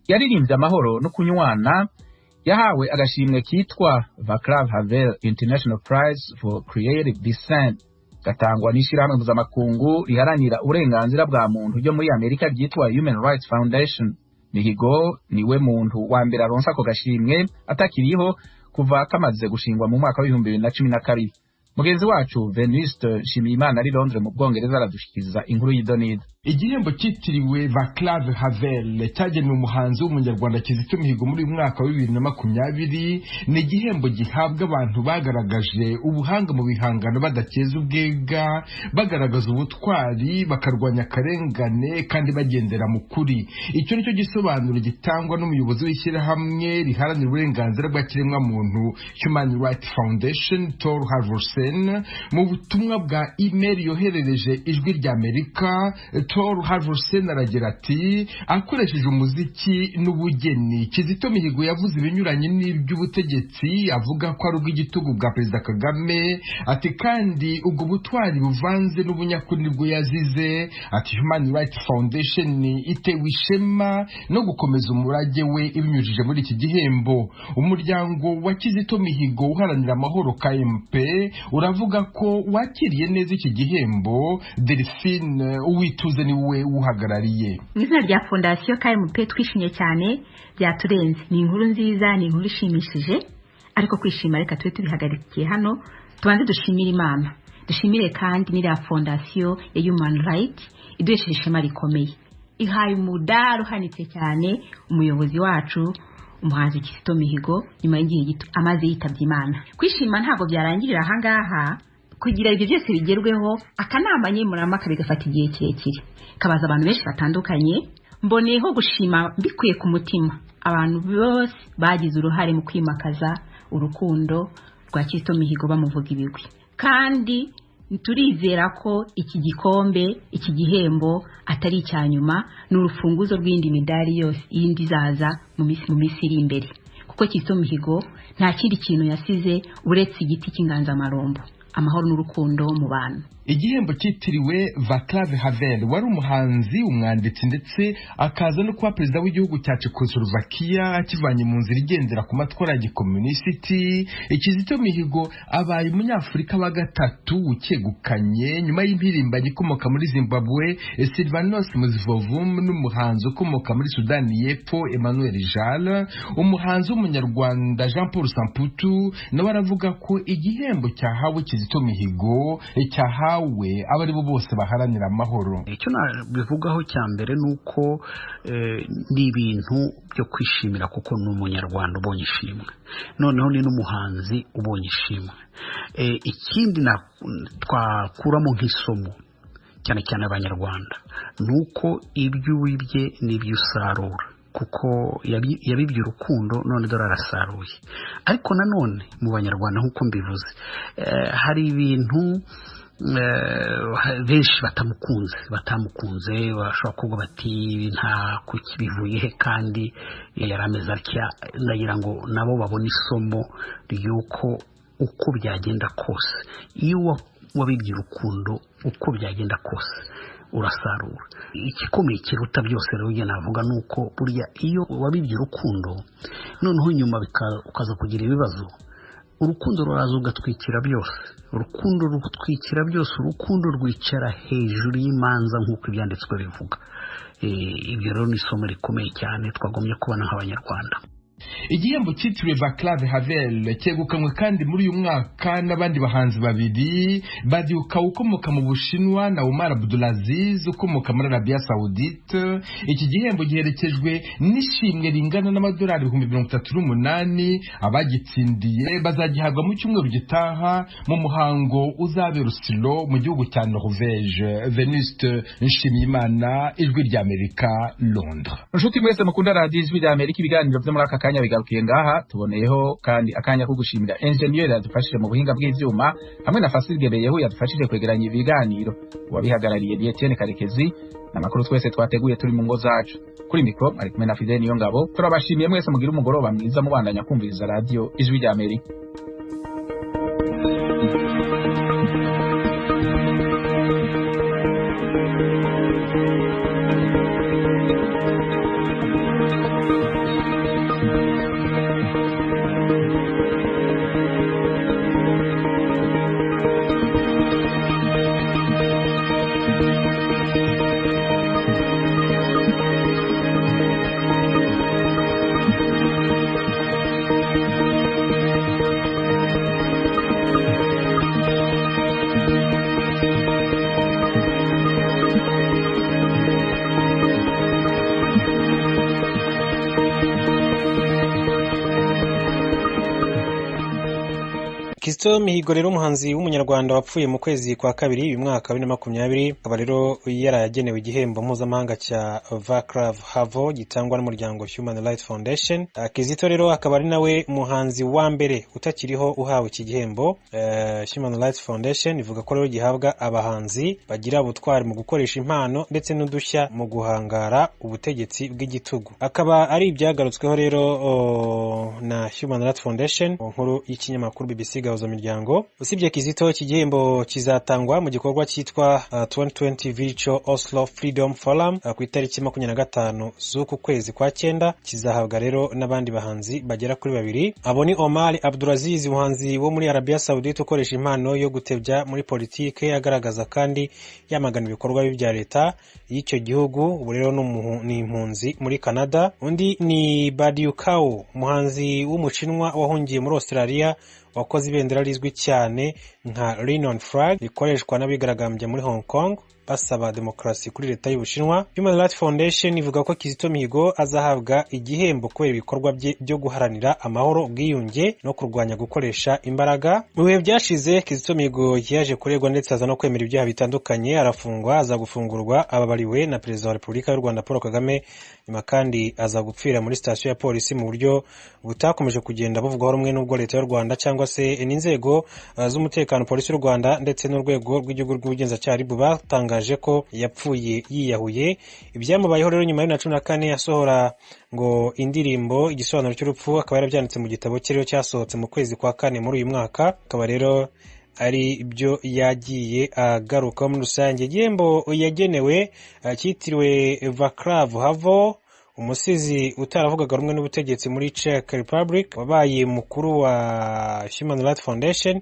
Yaririmbye amahoro no kunywana. Yahawe agashimwe kitwa Vaclav Havel International Prize for Creative Dissent, gatangwa n'ishirahamwe mpuzamakungu riharanira uburenganzira bwa muntu ryo muri Amerika ryitwa Human Rights Foundation. Mihigo niwe muntu wa mbere aronse ako gashimwe atakiriho kuva kamaze gushingwa mu mwaka w'2012. Mugenzi wacu Venuste Nshimiyimana ari Londres mu Bwongereza aradushikiriza inkuru y'idonido. Igihembo cyitiriwe Vaclav Havel cyagenewe umuhanzi w'umunyarwanda Kizito Mihigo muri uyu mwaka wa 2020 ni igihembo gihabwa abantu bagaragaje ubuhanga mu bihangano badakeza ubwega, bagaragaza ubutwari, bakarwanya akarengane kandi bagendera mu kuri. Icyo nicyo gisobanuro gitangwa n'umuyobozi w'ishyirahamwe riharanira uburenganzira bwa kiremwamuntu Human Rights Foundation, Tor Halvorsen, mu butumwa bwa email yoherereje Ijwi ry'Amerika. Tor Halvorsen aragira ati: "Akoresheje umuziki n'ubugeni, Kizito Mihigo yavuze ibinyuranye n'iby'ubutegetsi avuga ko ari ubw'igitugu bwa Perezida Kagame." Ati kandi ubwo butwari buvanze n'ubunyakuri nibwo yazize. Ati Human Rights Foundation itewe ishema no gukomeza umurage we ibinyujije muri iki gihembo. Umuryango wa Kizito Mihigo uharanira amahoro KMP uravuga ko wakiriye neza iki gihembo. Delphine Uwituze niwe uhagarariye. Mu izina rya Fondasiyo KMP twishimye cyane, byaturenze. Ni inkuru nziza, ni inkuru ishimishije, ariko kwishima reka tube tubihagarikiye hano, tubanze dushimire Imana, dushimire kandi n'iriya fondasiyo ya Human Rights iduhesheje ishema rikomeye, ihaye umudari uhanitse cyane umuyobozi wacu umuhanzi Kizito Mihigo nyuma y'igihe gito amaze yitabye Imana. Kwishima ntabwo byarangirira ahangaha. Kugira ibyo byose bigerweho, akanama nkemurampaka bigafata igihe kirekire, kabaza abantu benshi batandukanye. Mboneyeho gushima mbikuye ku mutima abantu bose bagize uruhare mu kwimakaza urukundo rwa Kizito Mihigo bamuvuga ibigwi, kandi turizera ko iki gikombe, iki gihembo atari icya nyuma, ni urufunguzo rw'indi midari yose yindi izaza mu minsi iri imbere, kuko Kizito Mihigo nta kindi kintu yasize uretse igiti cy'inganzamarumbo, amahoro n'urukundo mu bantu. Igihembo cyitiriwe Vaclav Havel wari umuhanzi, umwanditsi ndetse akaza no kuba perezida w'igihugu cya Czechoslovakia akivanye mu nzira igendera ku matwara ya gikomunisiti. Kizito Mihigo abaye umunyafurika wa gatatu ukegukanye nyuma y'impirimbanyi ikomoka muri Zimbabwe Silvanos Muzivovum n'umuhanzi ukomoka muri Sudani y'Epfo Emmanuel Jal. Umuhanzi w'umunyarwanda Jean Paul Samputu nawe aravuga ko igihembo cyahawe Kizito Mihigo cyahawe abo ari bo bose baharanira amahoro. Icyo nabivugaho cya mbere ni uko ni ibintu byo kwishimira, kuko ni umunyarwanda ubonye ishimwe, noneho ni n'umuhanzi ubonye ishimwe. Ikindi twakuramo nk'isomo cyane cyane abanyarwanda ni uko ibyo wibye n'ibyo usarura, kuko yabibye urukundo none dore arasaruye. Ariko nanone mu banyarwanda nk'uko mbivuze, hari ibintu benshi batamukunze, bashobora kuvuga bati nta kuki bivuye he kandi yari ameze atya. Ndagira ngo nabo babone isomo ry'uko uko byagenda kose, iyo wabibye urukundo uko byagenda kose urasarura. Igikomeye kiruta byose rero njye navuga ni uko burya iyo wabibye urukundo noneho nyuma ukaza kugira ibibazo, urukundo ruraza ugatwikira byose. Urukundo rutwikira byose, urukundo rwicara hejuru y'imanza nk'uko ibyanditswe bivuga. Ibyo rero ni isomo rikomeye cyane twagombye kubona nk'abanyarwanda. Igihembo cyitiriwe Vaclav Havel cyegukanywe kandi muri uyu mwaka n'abandi bahanzi babiri, Badiuka ukomoka mu Bushinwa na Omar Abdulaziz ukomoka muri Arabia Saoudite. Iki gihembo giherekejwe n'ishimwe ringana n'amadolari 38,000. Abagitsindiye bazagihabwa mu cyumweru gitaha mu muhango uzabera Oslo mu gihugu cya Norvège. Venuste Nshimiyimana, Ijwi ry'Amerika, Londres. Nshuti mwese mukunda radiyo Ijwi ry'Amerika, ibiganiro byo muri aka kanya bigarukiye ngaha. Tuboneyeho kandi akanya ko gushimira enjeniyeri yadufashije mu buhinga bw'ivyuma hamwe na Fasil Gebeyehu yadufashije kwegeranya ibiganiro, uwabihagarariye ni Etienne Karekezi, n'amakuru twese twateguye turi mu ngo zacu. Kuri mikro ari kumwe na Fidel Niyongabo. Turabashimiye mwese, mugira umugoroba mwiza, mubandanya kumviriza radiyo Ijwi ry'Amerika. Kizito Mihigo rero, umuhanzi w'umunyarwanda wapfuye mu kwezi kwa kabiri uyu mwaka wa 2020, akaba rero yaragenewe igihembo mpuzamahanga cya Vaclav Havel gitangwa n'umuryango Human Rights Foundation. Kizito rero akaba ari nawe muhanzi wa mbere utakiriho uhawe iki gihembo. Human Rights Foundation ivuga ko rero gihabwa abahanzi bagira ubutwari mu gukoresha impano ndetse n'udushya mu guhangara ubutegetsi bw'igitugu. Akaba ari ibyagarutsweho rero na Human Rights Foundation mu nkuru y'ikinyamakuru BBC Gahuzamiryango. Usibye Kizito, iki gihembo kizatangwa mu gikorwa cyitwa 2020 Virtual Oslo Freedom Forum ku itariki 25 z'uku kwezi kwa cyenda. Kizahabwa rero n'abandi bahanzi bagera kuri babiri. Abo ni Omar Abdulaziz, umuhanzi wo muri Arabia Saudite ukoresha impano yo gutebya muri politike, agaragaza kandi yamagana ibikorwa bibi bya leta y'icyo gihugu. Ubu rero ni impunzi muri Canada. Undi ni Badiucao, umuhanzi w'umushinwa wahungiye muri Australia, wakoze ibendera rizwi cyane nka Leanon Flag rikoreshwa n'abigaragambya muri Hong Kong basaba demokarasi kuri leta y'Ubushinwa. Human Rights Foundation ivuga ko Kizito Mihigo azahabwa igihembo kubera ibikorwa bye byo guharanira amahoro, ubwiyunge no kurwanya gukoresha imbaraga. Mu bihe byashize Kizito Mihigo yaje kuregwa ndetse aza no kwemera ibyaha bitandukanye, arafungwa, aza gufungurwa ababariwe na Perezida wa Repubulika y'u Rwanda Paul Kagame. Nyuma kandi aza gupfira muri sitasiyo ya polisi mu buryo butakomeje kugenda buvugwaho rumwe, n'ubwo leta y'u Rwanda cyangwa se n'inzego z'umutekano, polisi y'u Rwanda ndetse n'urwego rw'igihugu rw'ubugenzacyaha RIB batangaje ko yapfuye yiyahuye. Ibyamubayeho rero nyuma ya 2014 yasohora ngo indirimbo Igisobanuro cy'Urupfu, akaba yarabyanditse mu gitabo cye rero cyasohotse mu kwezi kwa kane muri uyu mwaka, akaba rero ari byo yagiye agarukaho muri rusange. Igihembo yagenewe cyitiriwe Vaclav Havel, umusizi utaravugaga rumwe n'ubutegetsi muri Czech Republic, wabaye mukuru wa Human Rights Foundation.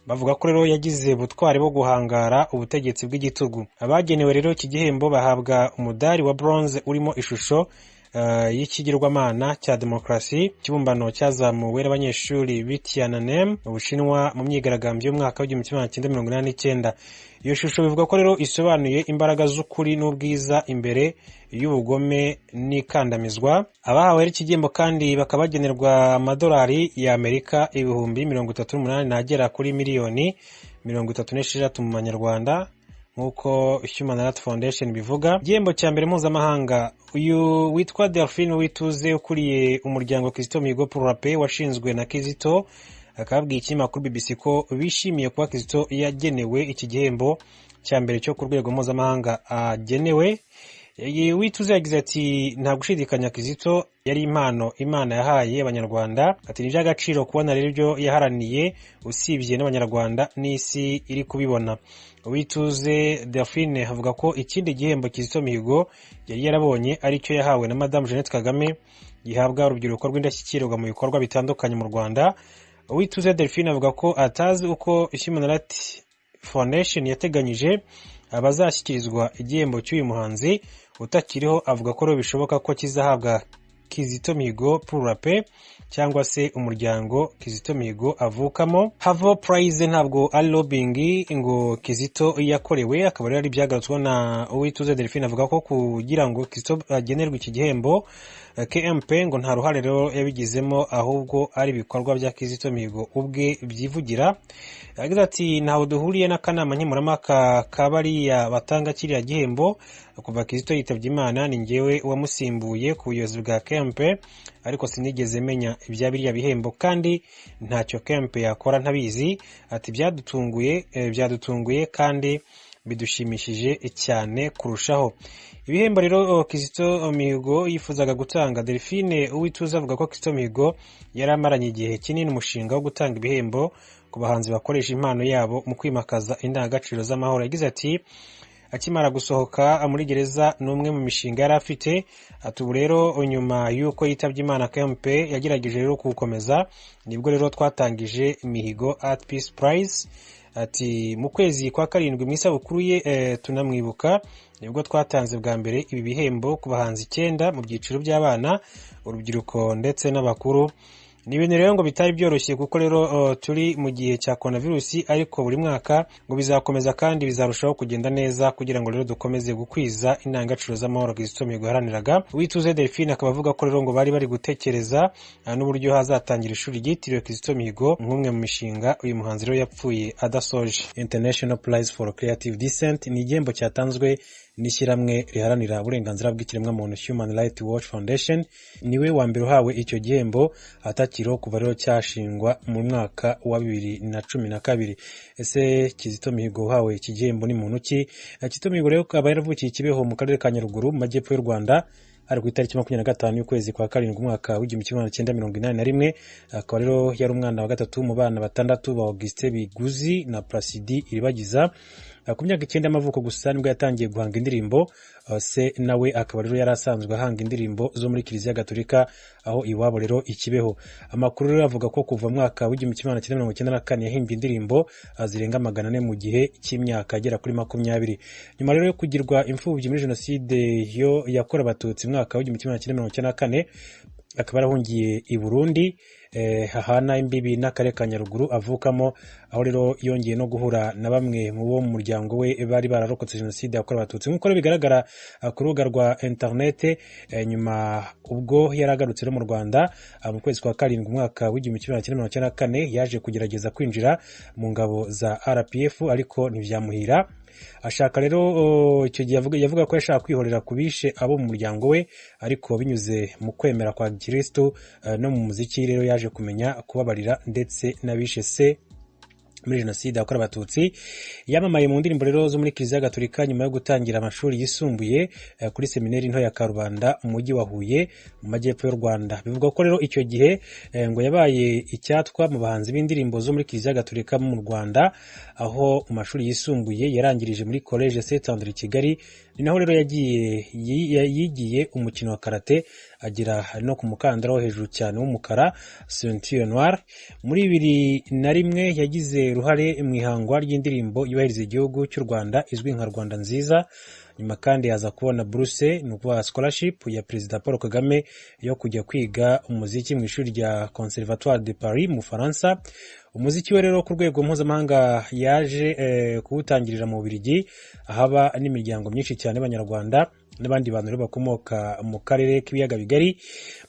Bavuga ko rero yagize ubutwari bwo guhangara ubutegetsi bw'igitugu. Abagenewe rero iki gihembo bahabwa umudari wa bronze urimo ishusho y'ikigirwamana cya demokarasi, ikibumbano cyazamuwe n'abanyeshuri b'i Tiananmen mu Bushinwa mu myigaragambyo y'umwaka w'1989. Iyo shusho bivuga ko rero isobanuye imbaraga z'ukuri n'ubwiza imbere y'ubugome n'ikandamizwa. Abahawe iki gihembo kandi bakaba bagenerwa amadolari y'Amerika 38,000 n'agera kuri miliyoni 36 mu manyarwanda, nk'uko Human Rights Foundation bivuga. Igihembo cya mbere mpuzamahanga, uyu witwa Delphine Uwituze ukuriye umuryango Kizito Mihigo pour la Paix washinzwe na Kizito, akaba abwiye ikinyamakuru BBC ko bishimiye kuba Kizito yagenewe iki gihembo cya mbere cyo ku rwego mpuzamahanga agenewe. Uwituze yagize ati: "Nta gushidikanya Kizito yari impano Imana yahaye Abanyarwanda." Ati: "Ni iby'agaciro kubona rero ibyo yaharaniye, usibye n'Abanyarwanda n'isi iri kubibona." Uwituze Delphine avuga ko ikindi gihembo Kizito Mihigo yari yarabonye aricyo yahawe na Madamu Jeannette Kagame, gihabwa urubyiruko rw'indashyikirwa mu bikorwa bitandukanye mu Rwanda. Uwituze Delphine avuga ko atazi uko Human Rights Foundation yateganyije abazashyikirizwa igihembo cy'uyu muhanzi utakiriho. Avuga ko rero bishoboka ko kizahabwa Kizito Mihigo pour la Paix cyangwa se umuryango Kizito Mihigo avukamo. Havel Prize ntabwo ari lobbying ngo Kizito yakorewe, akaba rero ari ibyagarutsweho na Uwituze Delphine. Avuga ko kugira ngo Kizito agenerwe iki gihembo, KMP ngo nta ruhare rero yabigizemo, ahubwo ari ibikorwa bya Kizito Mihigo ubwe byivugira. Yagize ati: "Ntaho duhuriye n'akanama nkemurampaka ka bariya batanga kiriya gihembo. Kuva Kizito yitabye Imana ni njyewe wamusimbuye ku buyobozi bwa KMP, ariko sinigeze menya ibya biriya bihembo kandi ntacyo KMP yakora ntabizi." Ati: "Byadutunguye kandi bidushimishije cyane kurushaho." Ibihembo rero Kizito Mihigo yifuzaga gutanga, Delphine Uwituze avuga ko Kizito Mihigo yari amaranye igihe kinini umushinga wo gutanga ibihembo ku bahanzi bakoresha impano yabo mu kwimakaza indangagaciro z'amahoro. Yagize ati: "Akimara gusohoka muri gereza ni umwe mu mishinga yari afite." Ati: "Ubu rero nyuma y'uko yitabye Imana, KMP yagerageje rero kuwukomeza, nibwo rero twatangije Mihigo Art Peace Prize." Ati: "Mu kwezi kwa karindwi mu isabukuru ye tunamwibuka, nibwo twatanze bwa mbere ibi bihembo ku bahanzi 9 mu byiciro by'abana, urubyiruko ndetse n'abakuru. Ni ibintu rero ngo bitari byoroshye, kuko rero turi mu gihe cya coronavirus, ariko buri mwaka ngo bizakomeza kandi bizarushaho kugenda neza, kugira ngo rero dukomeze gukwiza indangagaciro z'amahoro Kizito Mihigo yaharaniraga. Uwituze Delphine akaba avuga ko rero ngo bari gutekereza n'uburyo hazatangira ishuri ryitiriwe Kizito Mihigo nk'umwe mu mishinga uyu muhanzi rero yapfuye adasoje. International Prize for Creative Dissent ni igihembo cyatanzwe n'ishyirahamwe riharanira uburenganzira bw'ikiremwamuntu, Human Rights Watch Foundation. Niwe wa mbere uhawe icyo gihembo atakiriho kuva rero cyashingwa mu mwaka wa 2012. Ese Kizito Mihigo uhawe iki gihembo ni muntu ki? Kizito Mihigo rero akaba yaravukiye i Kibeho mu karere ka Nyaruguru, mu majyepfo y'u Rwanda, hari ku itariki 25 y'ukwezi kwa karindwi, umwaka w'1981. Akaba rero yari umwana wa gatatu mu bana batandatu ba Augustin Biguzi na Placidi Iribagiza. Ku myaka 9 y'amavuko gusa nibwo yatangiye guhanga indirimbo. Se nawe akaba rero yari asanzwe ahanga indirimbo zo muri Kiliziya Gatolika aho iwabo rero i Kibeho. Amakuru rero avuga ko kuva mu mwaka w'1994 yahimbye indirimbo zirenga 400 mu gihe cy'imyaka agera kuri 20. Nyuma rero yo kugirwa imfubyi muri Jenoside yo yakorewe Abatutsi mu mwaka w'1994, akaba yarahungiye i Burundi, hahana imbibi n'akarere ka Nyaruguru avukamo, aho rero yongeye no guhura na bamwe mu bo mu muryango we bari bararokotse Jenoside yakorewe Abatutsi, nk'uko rero bigaragara ku rubuga rwa interinete. Nyuma ubwo yari agarutse rero mu Rwanda mu kwezi kwa karindwi, umwaka w'1994, yaje kugerageza kwinjira mu ngabo za RPF, ariko ntibyamuhira. Ashaka rero icyo gihe yavuga ko yashaka kwihorera ku bishe abo mu muryango we, ariko binyuze mu kwemera kwa Kirisitu no mu muziki rero yaje kumenya kubabarira ndetse n'abishe se muri Jenoside yakorewe Abatutsi. Yamamaye mu ndirimbo rero zo muri Kiliziya Gatolika nyuma yo gutangira amashuri yisumbuye kuri Seminari nto ya Karubanda mu mujyi wa Huye, mu majyepfo y'u Rwanda. Bivugwa ko rero icyo gihe ngo yabaye icyatwa mu bahanzi b'indirimbo zo muri Kiliziya Gatolika mu Rwanda, aho mu mashuri yisumbuye yarangirije muri Collège Saint André Kigali. Ni naho rero yagiye yigiye umukino wa karate, agera no ku mukandara wo hejuru cyane w'umukara, ceinture noire. Muri 2001 yagize uruhare mu ihangwa ry'indirimbo yubahiriza igihugu cy'u Rwanda izwi nka Rwanda Nziza. Nyuma kandi yaza kubona buruse, ni ukuvuga scholarship, ya Perezida Paul Kagame yo kujya kwiga umuziki mu ishuri rya Conservatoire de Paris mu Faransa. Umuziki we rero ku rwego mpuzamahanga yaje kuwutangirira mu Bubiligi, ahaba n'imiryango myinshi cyane y'Abanyarwanda n'abandi bantu rero bakomoka mu karere k'Ibiyaga Bigari.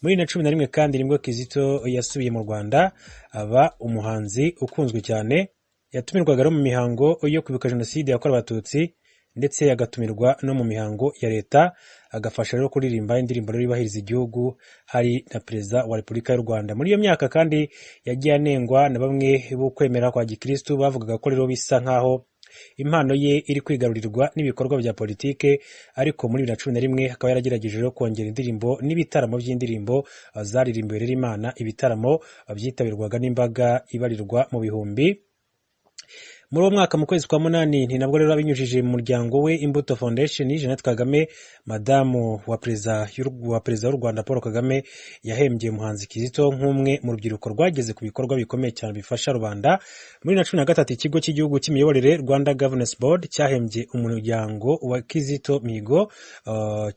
Muri 2011 kandi nibwo Kizito yasubiye mu Rwanda, aba umuhanzi ukunzwe cyane. Yatumirwaga rero mu mihango yo kwibuka Jenoside yakorewe Abatutsi, ndetse agatumirwa no mu mihango ya leta, agafasha rero kuririmba indirimbo rero yubahiriza igihugu, hari na Perezida wa Repubulika y'u Rwanda. Muri iyo myaka kandi yagiye anengwa na bamwe bo kwemera kwa gikristu, bavugaga ko rero bisa nkaho impano ye iri kwigarurirwa n'ibikorwa bya politike. Ariko muri 2011 akaba yaragerageje rero kongera indirimbo n'ibitaramo by'indirimbo zaririmbiwe rero Imana, ibitaramo byitabirwaga n'imbaga ibarirwa mu bihumbi. Muri uwo mwaka, mu kwezi kwa munani, ni nabwo rero abinyujije mu muryango we Imbuto Foundation, Jeannette Kagame, madamu wa perezida w'u Rwanda Paul Kagame, yahembye umuhanzi Kizito nk'umwe mu rubyiruko rwageze ku bikorwa bikomeye cyane bifasha rubanda. Muri 2013 ikigo cy'igihugu cy'imiyoborere, Rwanda Governance Board, cyahembye umuryango wa Kizito Mihigo,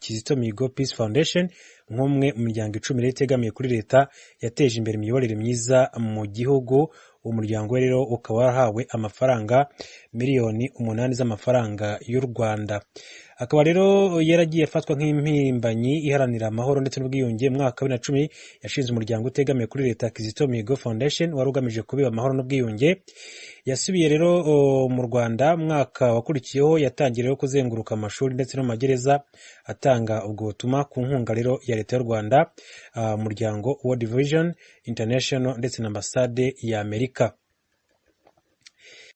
Kizito Mihigo Peace Foundation, nk'umwe mu miryango 10 rero itegamiye kuri leta yateje imbere imiyoborere myiza mu gihugu. Uwo muryango we rero ukaba warahawe amafaranga miliyoni 8 z'amafaranga y'u Rwanda. Akaba rero yaragiye afatwa nk'impirimbanyi iharanira amahoro ndetse n'ubwiyunge. Mu mwaka wa 2010 yashinze umuryango utegamiye kuri leta, Kizito Mihigo Foundation, wari ugamije kubiba amahoro n'ubwiyunge. Yasubiye rero mu Rwanda mu mwaka wakurikiyeho, yatangiye rero kuzenguruka amashuri ndetse no mu magereza atanga ubwo butumwa, ku nkunga rero ya leta y'u Rwanda, umuryango World Vision International ndetse na ambasade ya Amerika.